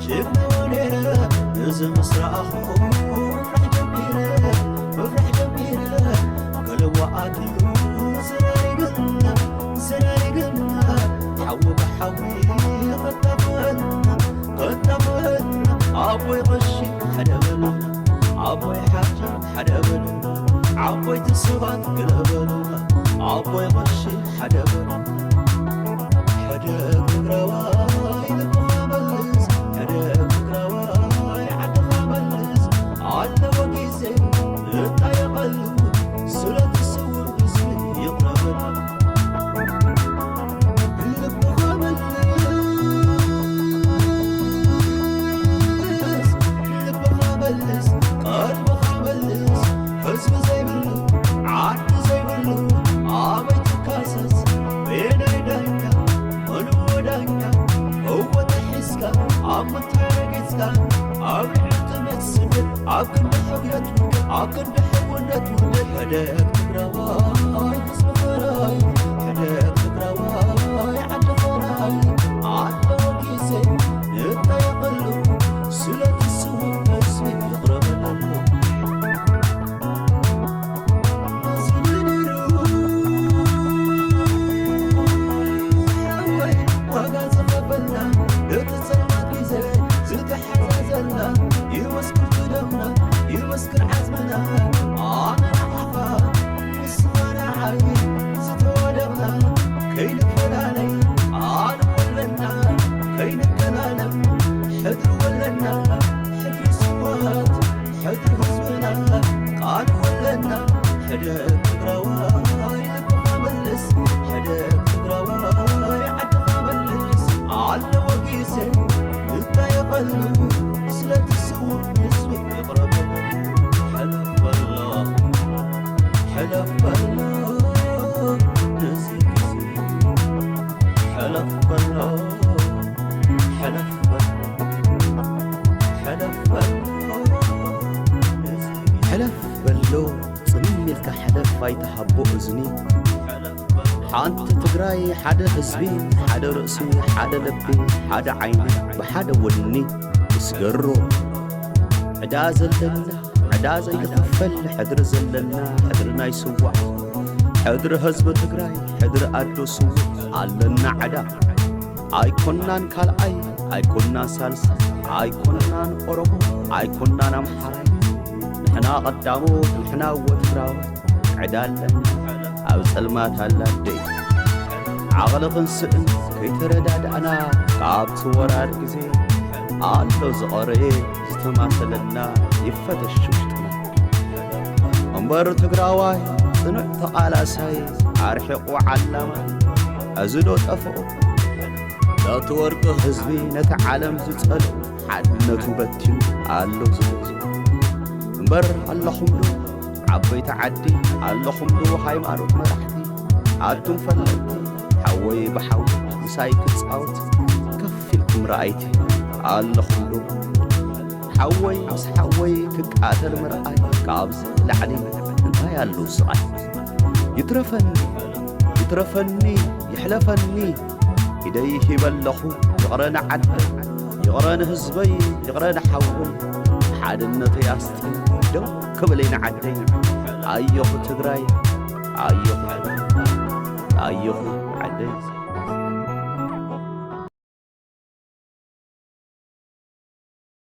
ጅግና ወኔረ፣ እዚ ምስ ረኣኹ ምፍራሕ ጀሚረ፣ ምፍራሕ ጀሚረ። ከለዋ ኣትዩ ዘላሊግና፣ ዘላሊግና። ሓዊ ብሓዊ ኸታፈና፣ ኸታፈና። ኣቦይ ቐሺ ሓደ በሉና፣ ኣቦይ ሓጂ ሓደ በሉና፣ ዓበይቲ ሰባት ገለ በሉና፣ ኣቦይ ቐሺ ሓደ በሉና። ሕደግ ትግራዋይ ልብኻ መልስ፣ ሕደግ ትግራዋይ ዓድኻ መልስ። ኣለዎ ግዜ ንጣየቐሉ፣ ስለቲ ስዉእ ህዝቢ ይቕረበሉ። ልብኻ መልስ፣ ልብኻ መልስ፣ ቀልብኻ መልስ። ህዝቢ ዘይብሉ፣ ዓዲ ዘይብሉ፣ ኣበይ ትካሰስ? በየናይ ዳኛ፣ መን እዎ ዳኛ? እዎ ተሒዝካ፣ ኣብ ምንታይ ረጊጽካ? ኣብ ልዕሊ ጥሜት ስደት፣ ኣብ ክንዲ ሕውየት ውርደት፣ ኣብ ክንዲ ሕውነት ውርደት። ሕደግ ትግራዋይ፣ ህዝቢ ፈራይ፣ ሕደግ ትግራዋይ፣ ዓዲ ፈራይ። ኣለዎ ግዜ ንጣየቐሉ፣ ስለቲ ስዉእ ህዝቢ ይቕረበሉ። ዋጋ ዝኸፈልና እቲ ጸልማት ግዜ ዝተሓዛዘልና፣ ይመስክር ደምና፣ ይመስክር ዓጽምና። ኣነ ንዓኻ ንስኻ ንዓይ ዝተዋደቕና፣ ከይንፈላለ ኣነ ወለና፣ ከይንቀላለድ ሕድሪ ወለና፣ ሕድሪ ስውኣት ሕድሪ ህዝብና ቃል ወለና። ሕደግ ትግራዋይ ልብኻ መልስ፣ ሕደግ ትግራዋይ ዓድኻ መልስ። ኣለዎ ግዜ ንጣየቐሉ፣ ስለቲ ስዉእ ህዝቢ ይቕረበሉ። ሕለፍ በሎ፣ ሕለፍ በሎ ነዚ ግዜ፣ ሕለፍ በሎ፣ ሕለፍ በሎ፣ ሕለፍ በሎ ነዚ ግዜ። ሕለፍ በሎ፣ ጽምም ኢልካ ሕለፍ፣ ኣይትሃቦ እዝኒ። ሓንቲ ትግራይ፣ ሓደ ህዝቢ፣ ሓደ ርእሲ፣ ሓደ ልቢ፣ ሓደ ዓይኒ፣ ብሓደ ወኒ ዝስገሮ ዕዳ ዘለና፣ ዕዳ ዘይትኸፈል ሕድሪ ዘለና፣ ሕድሪ ናይ ስዋእ፣ ሕድሪ ህዝቢ ትግራይ፣ ሕድሪ ኣዶ ስውእ ኣለና ዕዳ። ኣይኮናን ካልኣይ፣ ኣይኮናን ሳልሳይ፣ ኣይኮናን ኦሮሞ፣ ኣይኮናን ኣምሓራይ። ንሕና ቀዳሞት፣ ንሕና እወ ትግራዎት። ዕዳ ኣለና ኣብ ጸልማት ኣላ ኣደይ። ዓቕሊ ክንስእን ከይተረዳዳእና ካብቲ ወራር ግዜ ኣሎ ዝቐረየ ዝተማሰለና ይፈተሽ ውሽጥና። እምበር ትግራዋይ ጽኑዕ ተቓላሳይ ኣርሒቑ ዓላማይ እዚ ዶ ጠፍኦ? ነቲ ወርቂ ህዝቢ ነቲ ዓለም ዝጸልኦ ሓድነቱ በቲኑ ኣሎ ዝገዝኦ። እምበር ኣለኹም ዶ ዓበይቲ ዓዲ፣ ኣለኹም ዶ ሃይማኖት መራሕቲ፣ ኣቱም ፈለጥቲ ሓወይ ብሓዊ ምሳይ ክጻወት ከፍ ኢልኩም ረኣይቲ ኣለኹም ዶ? ሓወይ ምስ ሓወይ ክቃተል ምርኣይ ካብዚ ላዕሊ እንታይ ኣሎ ስቓይ? ይትረፈኒ፣ ይትረፈኒ፣ ይሕለፈኒ ኢደይ ሂበ ኣለኹ ይቕረ ንዓደይ፣ ይቕረ ንህዝበይ፣ ይቕረ ንሓወይ። ሓድነተይ ኣስጢ ደው ክብል ንዓደይ። ኣየኹ ትግራይ፣ ኣየኹ፣ ኣየኹ ዓደይ።